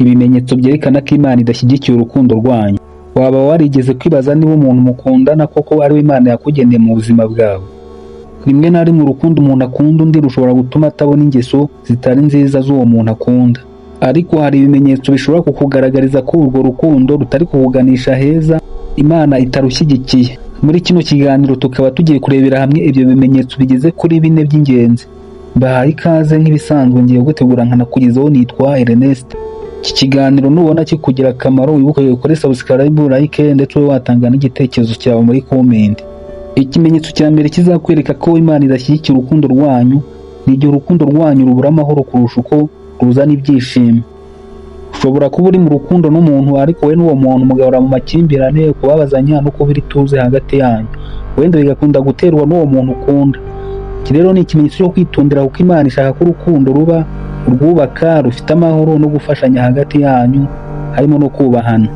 Ibimenyetso byerekana ko Imana idashyigikiye urukundo rwanyu. Waba warigeze kwibaza niba umuntu mukundana koko ari we Imana yakugeneye mu buzima bwawe? Rimwe na rimwe urukundo umuntu akunda undi rushobora gutuma atabona ingeso zitari nziza z'uwo muntu akunda. Ariko hari ibimenyetso bishobora kukugaragariza ko urwo rukundo rutari kukuganisha heza, Imana itarushyigikiye. Muri kino kiganiro tukaba tugiye kurebera hamwe ibyo bimenyetso bigeze kuri bine by'ingenzi. Mbahaye ikaze nk'ibisanzwe, ngiye gutegura nkanakugezaho, nitwa Ernest. Iki kiganiro nubona kikugira akamaro, wibuke ukore subscribe, like, ndetse ube watanga n'igitekerezo cyawe muri comment. Ikimenyetso cya mbere kizakwereka ko Imana idashyigikira urukundo rwanyu ni igihe urukundo rwanyu rubura amahoro kurusha uko ruzana ibyishimo. Ushobora kuba uri mu rukundo n'umuntu, ariko wowe n'uwo muntu mugahora mu makimbirane, kubabazanya no kubura ituze hagati yanyu. Wenda bigakunda guterwa n'uwo muntu ukunda. Iki rero ni ikimenyetso cyo kwitondera, kuko Imana ishaka ko urukundo ruba urwubaka, rufite amahoro no gufashanya hagati yanyu, harimo no kubahana.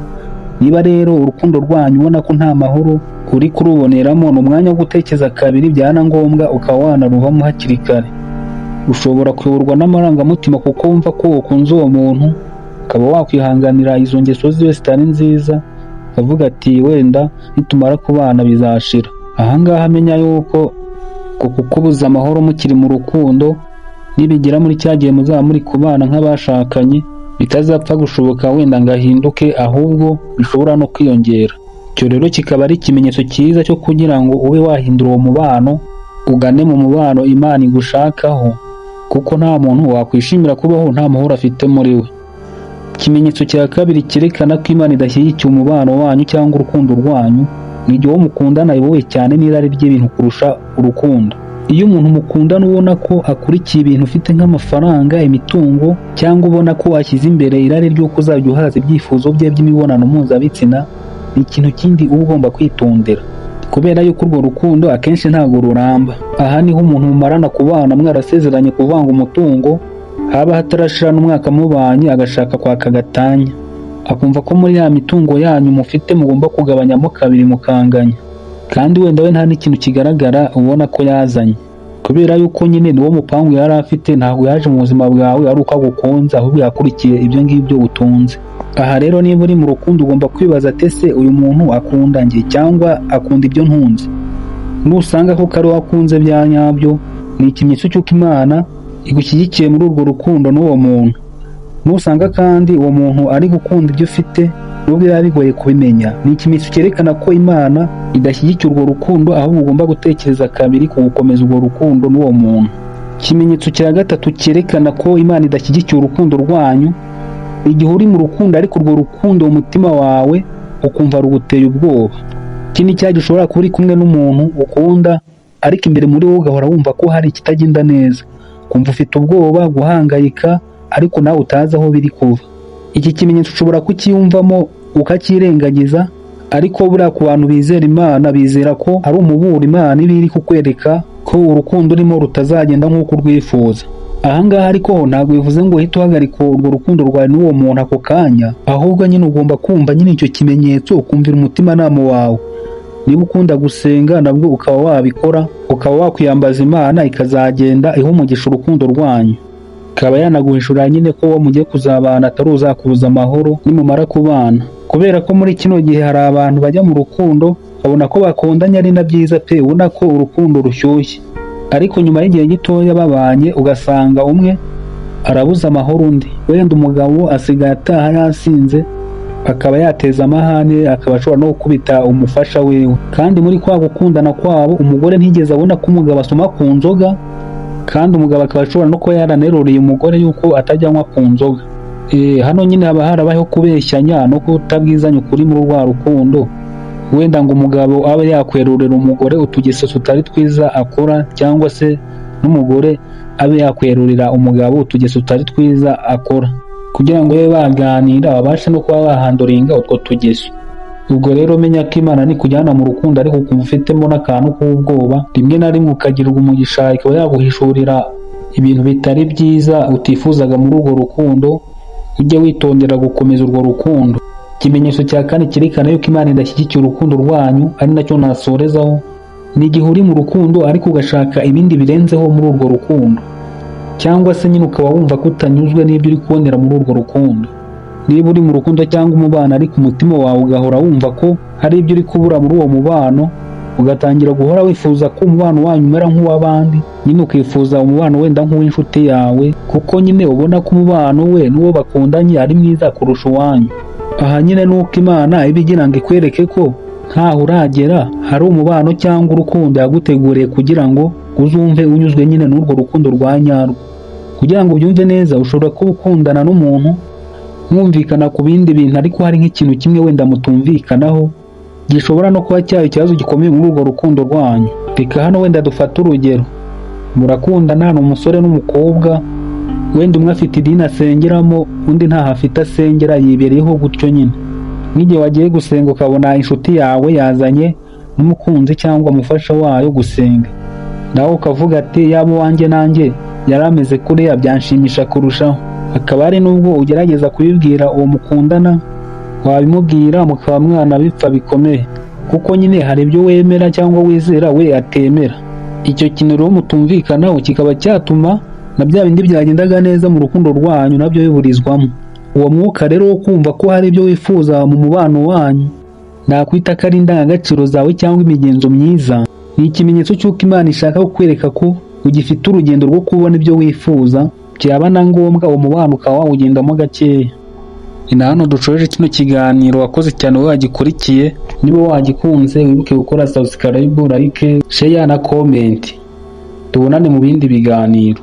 Niba rero urukundo rwanyu ubona ko nta mahoro uri kuruboneramo, ni umwanya wo gutekereza kabiri, byaba ngombwa ukaba wanaruvamo hakiri kare. Ushobora kuyoborwa n'amarangamutima kuko wumva ko ukunze uwo muntu, ukaba wakwihanganira izo ngeso ziwe zitari nziza, ukavuga ati wenda nitumara kubana bizashira. Ahangaha menya yuko kukubuza amahoro mukiri mu rukundo, nibigera muri cya gihe muzaba muri kubana nk'abashakanye, bitazapfa gushoboka wenda ngo ahinduke, ahubwo bishobora no kwiyongera. Icyo rero kikaba ari ikimenyetso cyiza cyo kugira ngo ube wahindura uwo mubano, ugane mu mubano Imana igushakaho, kuko nta muntu wakwishimira kubaho nta mahoro afite muri we. Ikimenyetso cya kabiri cyerekana ko Imana idashyigikiye umubano wanyu cyangwa urukundo rwanyu ni igihe uwo mukundana ayobowe cyane n'irari ry'ibintu kurusha urukundo. Iyo umuntu mukundana ubona ko akurikiye ibintu ufite nk'amafaranga, imitungo, cyangwa ubona ko ashyize imbere irari ry'uko uzajya uhaza ibyifuzo bye by'imibonano mpuzabitsina, ni ikintu kindi uba ugomba kwitondera, kubera yuko urwo rukundo akenshi ntabwo ruramba. Aha niho umuntu mumarana kubana mwarasezeranye kuvanga umutungo, haba hatarashira n'umwaka mubanye agashaka kwaka gatanya, akumva ko muri ya mitungo yanyu mufite mugomba kugabanyamo kabiri mukanganya, kandi wenda we nta n'ikintu kigaragara ubona ko yazanye, kubera yuko nyine niwo mupangu yari afite. Ntabwo yaje mu buzima bwawe ari uko agukunze, ahubwo yakurikiye ibyo ngibyo utunze. Aha rero niba uri mu rukundo ugomba kwibaza ati: ese uyu muntu akunda njye cyangwa akunda ibyo ntunze? Nusanga ko ari akunze bya nyabyo, ni ikimenyetso cy'uko Imana igushyigikiye muri urwo rukundo n'uwo muntu. Nusanga kandi uwo muntu ari gukunda ibyo ufite, nubwo biba bigoye kubimenya, ni ikimenyetso cyerekana ko Imana idashyigikiye urwo rukundo, ahubwo ugomba gutekereza kabiri ku gukomeza urwo rukundo n'uwo muntu. Ikimenyetso cya gatatu cyerekana ko Imana idashyigikiye urukundo rwanyu, igihe uri mu rukundo ariko urwo rukundo mu mutima wawe ukumva ruguteye ubwoba. Iki ni cya gihe ushobora kuba uri kumwe n'umuntu ukunda, ariko imbere muri wowe ugahora wumva ko hari ikitagenda neza, kumva ufite ubwoba, guhangayika, ariko nawe utazi aho biri kuva. Iki kimenyetso ushobora kucyiyumvamo ukacyirengagiza, ariko buriya ku bantu bizera Imana, bizera ko ari umuburo Imana iba iri kukwereka ko urukundo urimo rutazagenda nk'uko urwifuza. Ahangaha ariko ho ntabwo bivuze ngo uhite uhagarika urwo rukundo rwawe n'uwo muntu ako kanya, ahubwo nyine ugomba kumva nyine icyo kimenyetso, ukumvira umutimanama wawe. Niba ukunda gusenga nabwo ukaba wabikora, ukaba wakwiyambaza Imana, ikazagenda iha umugisha urukundo rwanyu, ikaba yanaguhishurira nyine ko uwo mugiye kuzabana atari uzakubuza amahoro nimumara kubana. Kubera ko muri kino gihe hari abantu bajya mu rukundo babona ko bakundanye ari na byiza pe, ubona ko urukundo rushyushye, ariko nyuma y'igihe gitoya babanye ugasanga umwe arabuza amahoro undi. Wenda umugabo asigaye ataha yasinze, akaba yateza amahane, akaba ashobora no gukubita umufasha wiwe. Kandi muri kwa gukundana kwabo umugore ntigeze abona ko umugabo asoma ku nzoga, kandi umugabo akaba ashobora no kuba yaraneruriye umugore yuko atajya anywa ku nzoga. Hano nyine haba harabayeho kubeshyanya no kutabwizanya ukuri muri rwa rukundo, wenda ngo umugabo abe yakwerurira umugore utugeso tutari twiza akora, cyangwa se n'umugore abe yakwerurira umugabo utugeso tutari twiza akora, kugira ngo babe baganira babashe no kuba bahanduringa utwo tugeso. Ubwo rero menya ko Imana nikujyana mu rukundo ariko ukumva ufitemo n'akantu k'ubwoba, rimwe na rimwe ukagirwa umugisha ikaba yaguhishurira ibintu bitari byiza utifuzaga muri urwo rukundo, ujye witondera gukomeza urwo rukundo. Ikimenyetso cya kane cyerekana yuko Imana idashyigikiye urukundo rwanyu, ari nacyo nasorezaho, ni igihe uri mu rukundo ariko ugashaka ibindi birenzeho muri urwo rukundo, cyangwa se nyine ukaba wumva ko utanyuzwe n'ibyo uri kubonera muri urwo rukundo. Niba uri mu rukundo cyangwa umubano ariko umutima wawe ugahora wumva ko hari ibyo uri kubura muri uwo mubano, ugatangira guhora wifuza ko umubano wanyu umera nk'uw'abandi nyine, ukifuza umubano wenda nk'uw'inshuti yawe, kuko nyine ubona ko umubano we n'uwo bakundanye ari mwiza kurusha uwanyu. Aha nyine ni uko Imana iba igira ngo ikwereke ko ntaho uragera hari umubano cyangwa urukundo yaguteguriye kugira ngo uzumve unyuzwe nyine n'urwo rukundo rwa nyarwo. Kugira ngo ubyumve neza, ushobora kuba ukundana n'umuntu mwumvikana ku bindi bintu, ariko hari nk'ikintu kimwe wenda mutumvikanaho gishobora no kuba cyaba ikibazo gikomeye muri urwo rukundo rwanyu. Reka hano wenda dufate urugero: murakundana, ni umusore n'umukobwa, wenda umwe afite idini asengeramo, undi ntaho afite asengera, yibereyeho gutyo nyine. Nk'igihe wagiye gusenga ukabona inshuti yawe yazanye n'umukunzi cyangwa umufasha wayo gusenga, nawe ukavuga ati: "Yaba uwanjye nanjye yari ameze kuriya byanshimisha kurushaho." Hakaba hari n'ubwo ugerageza kubibwira uwo mukundana, wabimubwira mukaba mwanabipfa bikomeye, kuko nyine hari ibyo wemera cyangwa wizera we atemera. Icyo kintu rero mutumvikanaho kikaba cyatuma na bya bindi byagendaga neza mu rukundo rwanyu nabyo biburizwamo. Uwo mwuka rero wo kumva ko hari ibyo wifuza mu mubano wanyu, nakwita ko ari indangagaciro zawe cyangwa imigenzo myiza, ni ikimenyetso cy'uko Imana ishaka kukwereka ko ugifite urugendo rwo kubona ibyo wifuza, byaba na ngombwa uwo mubano ukaba wawugendamo gakeya. Ni na hano ducoje kino kiganiro. Wakoze cyane wowe wagikurikiye. Niba wagikunze, wibuke gukora subscribe, like, share na comment. Tubonane mu bindi biganiro.